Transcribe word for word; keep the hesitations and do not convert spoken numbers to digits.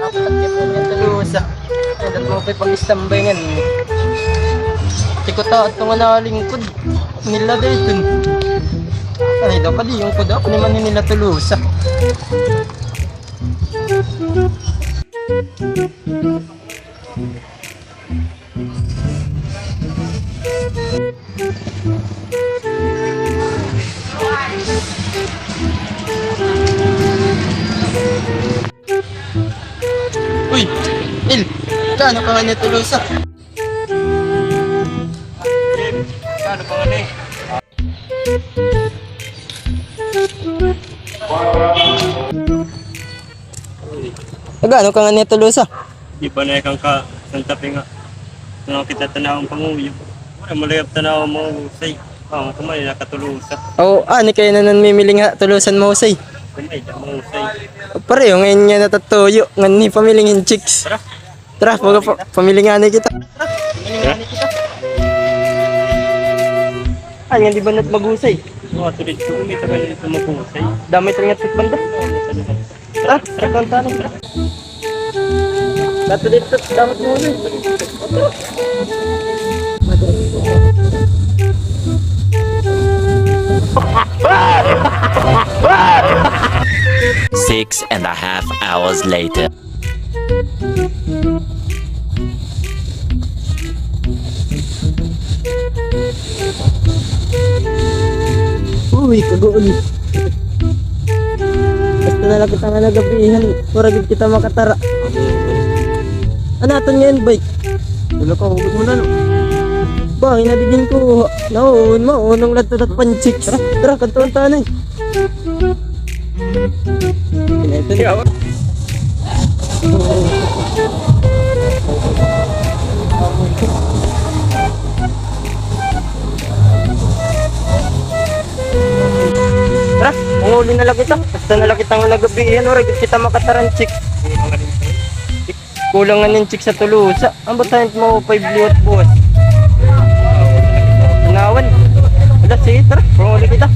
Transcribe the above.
Dapat ang kanya Tolosa. Dapat mo pa'y pag-istambay ngan. Tikot ha, ito nga nalingkod. Nila dayton. Ay, daw kadi yung kuda. Ako naman ni nila Tolosa. Uy, Il, kaano ka ngani Tolosa? Kaano ka ngani? Nag-ano ka ngani Tolosa? Di ba na ikang ka Santa Fe nga? Nga kita tan-aw an panguyo. Wala mo layap tan-aw an mahusay. Ang kumay na ka Tolosa. O, ani kay nanan mimiling ha Tolosa an mahusay? Kumay na mahusay. Pareho ngay-an nga natatuyo, ngani pamiling hin chicks. Tara. Tara, pag-, pa-, pamiling ngani kita. Ay, nga di ba nat maghusay? Oo, tuloy ko, may tagal nito maghusay. Dami tayo nga trip banda. Tara, tara, tara, tara. Kato dito, dapat mo na. Six and a half hours later. Uy, kaguol. Basta na la kita nga nagabihan, para gid kita makatara. Ano aton ngay-an, bike? Wala ka, hugot mo na, no? Ba, hinabigin ko. Naon, maunong ladto dat panchik. Tara, tara, kadto an tanay. Tara, manguli na la kita. Basta na la kita nga nagabihan, ora gid kita makataran chik. Kulang nga nin chicks ha Tolosa. An ba tayo mo five liwat buwas? Nawan. Wala, sige, tara. Panguli kita.